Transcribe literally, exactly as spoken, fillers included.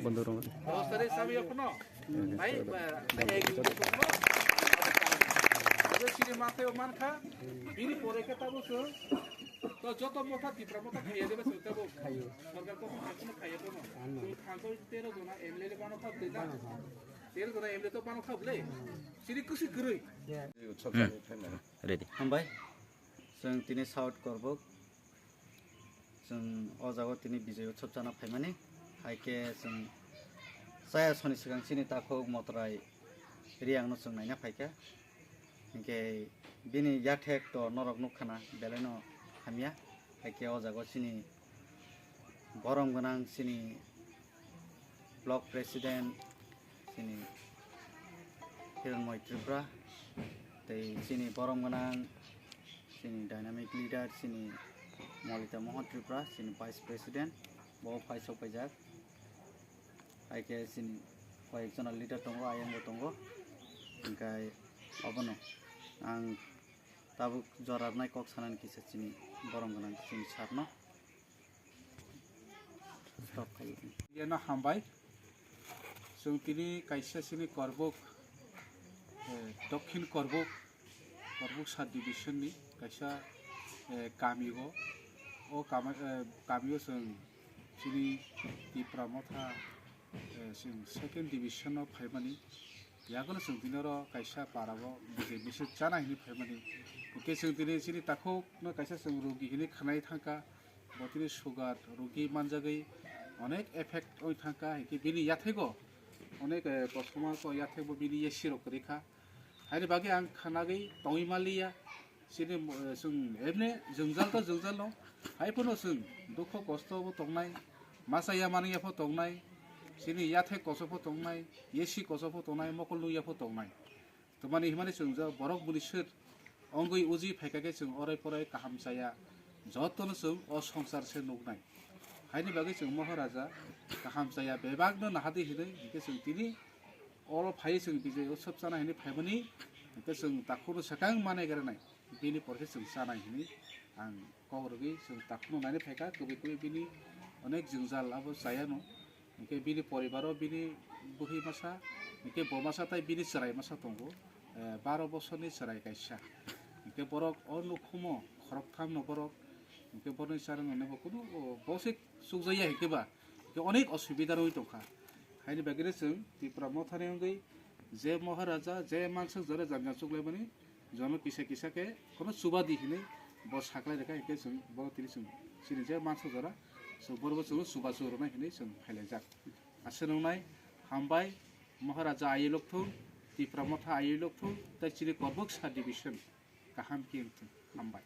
Bondorong. Rosari sabi okno. Bai, ba, ba, egi okno. Ado siri mathai o mankha. Bini pore khe tabo chwng. To joto motha Tipra motha khaiya debe chwng tabo. Khayo. Sorkar to khaiya to no. Ano. Chwng thanto tero jona M L A bano kha bwlai na. Bano kha. Tero jona M L A to bano kha bwlai. Siri kusi kwrwi. Ready. Hambai. Chwng tini South Korbuk. Chwng o jaga tini Bijay Utsav chana phaimani, hai khe chwng chaya soni swkang chini takhuk Motrai Riyangno chwng naina phaikha. Hinkhe bini yathek to norok nukkhana belaino hamya, hai khe o jaga chini borom gwnang chini block president, chini Hiranmoy Tripura, tei chini borom gwnang, chini dynamic leader, chini Molita Mohan Tripura, chini vice president, bo phai sok paijak. Hai khe chini koyek jona leader tongo, ayang bo tongo. Hinkhe obono ang tabuk jorarnai kok sanani kisa chini borom gwnang chini sir no. Stop khai. Yeno hambai. Chwng tini kaisa chini Korbuk, eh, Dokhin Korbuk, Korbuk sub division ni kaisa, eh, kami o, o kama-, eh, kami o chwng chini Tipra Motha, eh, chwng second division o phaimani. Yagono chwng tini oro kaisa para o bijai bwswk chana hinwi phaimani. Hwnkhe chwng tini chini takhuk no kaisa chwng rogi hinwi khanai thangkha. Bo tini sugar rogi manjagwi onek effect oi thangkha, hinkhe bini yathego onek, eh, customer ko yathego bini A C rok kwrwi kha. Haini bagwi ang khanagwi tongwi manliya. Chini, eh, chwng emne jwngjal to jwngjal no. Hai phano chwng dukho kosto bo tongnai, masa ya mani ya pho tongnai, chini yathek koso pho tongnai, A C koso pho tongnai, mokol nung ya pho tongnai. Twmani himani chwng je borok bwni sir ongwi uji phaikha khe chwng orai porai kaham chaya jotono chwng o songsar se nuknai. Haini bagwi chwng Moharaja kaham chaya bebakno nahadi hinwi hinkhe chwng tini oro phaiwi chwng Bijay Utsav chana hinwi phaimani hinkhe chwng takhukno swkang manai granai bini porkhe chwng chanai hinwi ang kok rwgwi chwng takhukno nainwi phaikha kwbwi kwbwi bini onek jwngjal abo chayano. Hinkhe bini poribaro bini bwrwi masa, hinkhe bo masa tai bini chwrai masa tongo, eh, baro bosorni chwrai kaisa. Hinkhe borok o nukhumo khoroktham no borok, hinkhe borokni charwng rokno bo kunu, o, bo se chukjakya hinkhe ba, hinkhe onek osubida rwui tongkha. Haini bagwino chwng Tipra Mothani wngwi je Moharaja, je mansuk jora janja chuklaimani, jono kisa kisa khe kono chuba di hinwi bo saklai rwkha, hinkhe chwng bo tini chwng chini je mansa jora chwng borok bo chwng chuba chwng rwnai hinwi chwng phailaijak. Aswk wngnai, hambai, Maharaja aywi lokthung, Tipra Motha aywi lokthung, tei chini Korbuk sub division kaham khe wngthung, hambai.